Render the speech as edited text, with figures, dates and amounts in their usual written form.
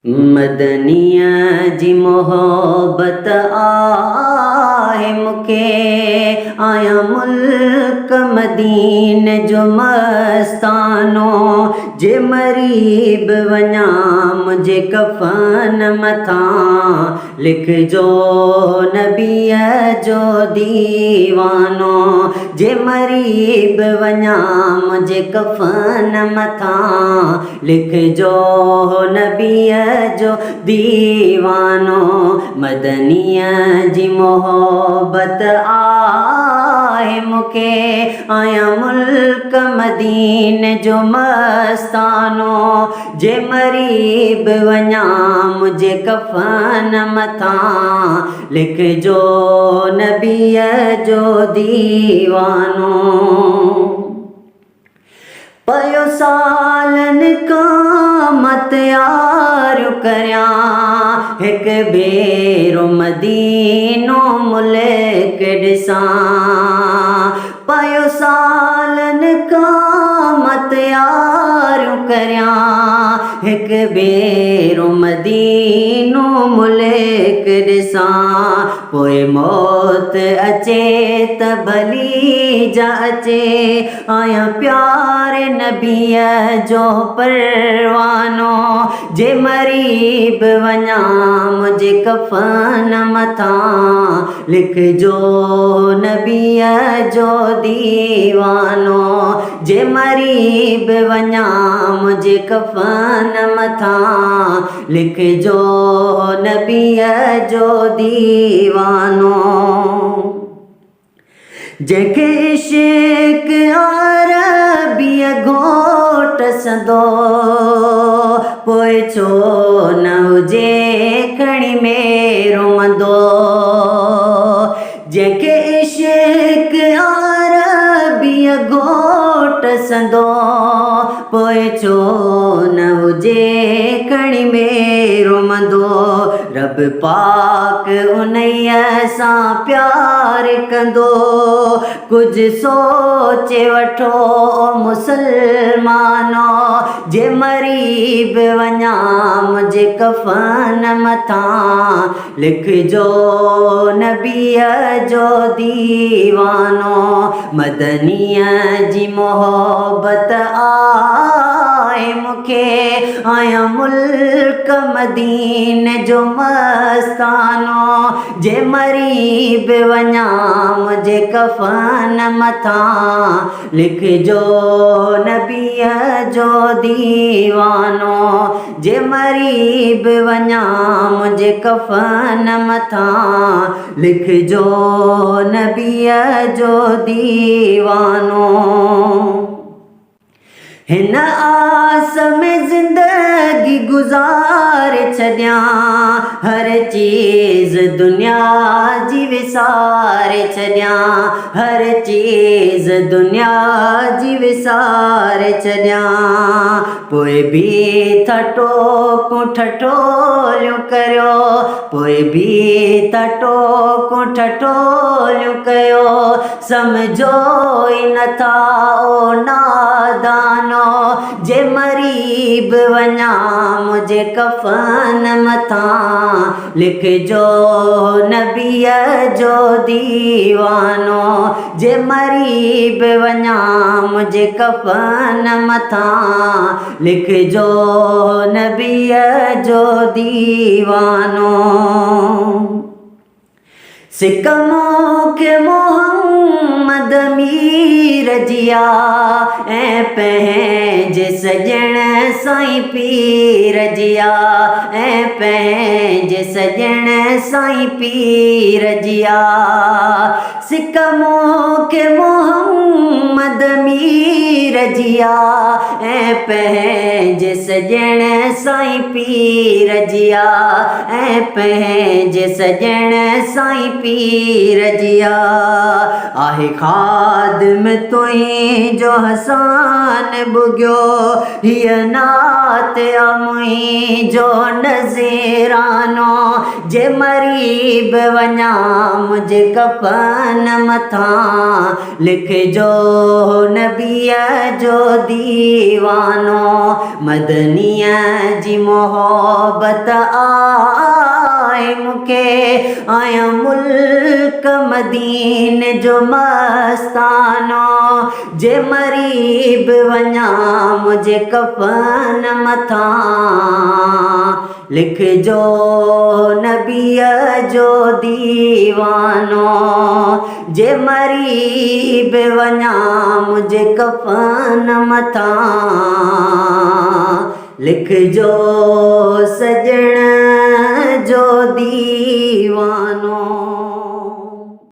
مدنيء جي محبت آهي مون کي، آهيان ملڪ مديني جو مستانو، جي مري به وڃان منهنجي ڪفن مٿان لکجو نبيء جو ديوانو، جي مري به وڃان منهنجي ڪفن مٿان لکجو نبيء جو ديوانو، مدنيء جي محبت آهي مون کي، آهيان ملڪ مديني جو مستانو، جي مري به وڃان منهنجي ڪفن مٿان لکجو نبيء جو ديوانو. پيو سالن کان مان تياريون ڪريان، هڪ ڀيرو مدينو ملڪ ڏسان. پيو سالن کان مان تياريون ڪريان، هڪ ڀيرو مدينو ملڪ ڏسان. پوء موت اچي ته ڀلي جا اچي، آهيان پيار نبيء جو پروانو، جي مري به وڃان منهنجي ڪفن مٿان لکجو نبيء جو ديوانو، جي مري به وڃان منهنجي ڪفن مٿان لکجو نبيء جو ديوانو. جنهن کي عشق عربيء گهوٽ سندو، پوء ڇو نه هجي کڻي ميرو مندو. جنهن کي عشق عربيء گهوٽ سندو، پوء ڇو نه هجي کڻي ميرو مندو. رب پاڪ انهيء سان پيار ڪندو، ڪجهه سوچي وٺو او مسلمانو، جي مري به وڃان منهنجي ڪفن مٿان لکجو نبيء جو ديوانو، مدنيء جي محبت آهي مون کي، آهيان ملڪ مديني جو مستانو، جي مري به وڃان منهنجي ڪفن مٿان لکجو نبيء جو ديوانو، جي مري به وڃان منهنجي ڪفن مٿان لکجو نبيء جو ديوانو. هن آس ۾ زندگي گذاري ڇڏيان، هر چيز دنيا جي وساري ڇڏيان، هر چيز دنيا جي وساري ڇڏيان، پوء به ٿا ٽوڪون ٺٺوليون ڪريو، پوء به ٿا ٽوڪون ٺٺوليون ڪيو، سمجهو ئي نٿا او نادانو، جي مري به وڃان منهنجي ڪفن مٿان لکجو نبيء جو ديوانو، جي مري به وڃان منهنجي ڪفن مٿان لکجو نبيء جو ديوانو. سڪ مون کي محمد مير جيا، ۽ پنهنجي سڄڻ سائين پير جيا، ۽ پنهنجي سڄڻ سائين پير جيا. سڪ مون کي محمد مير جيا، ۽ پنهنجي سڄڻ سائين پير جيا، ۽ پنهنجي سڄڻ سائين پير. پير جيا. آهي خادم تنهنجو حسان ٻگهيو، هيء نعت آ منهنجو نذرانو. جي مري به وڃان منهنجي ڪفن مٿان لکجو نبيء جو ديوانو. مدنيء جي محبت آهي مون کي، آهيان ملڪ مديني جو مستانو. جي مري به وڃان منهنجي ڪفن مٿان لکجو نبيء جو ديوانو. جي مري به وڃان منهنجي ڪفن مٿان لکجو سڄڻ جو ديوانو.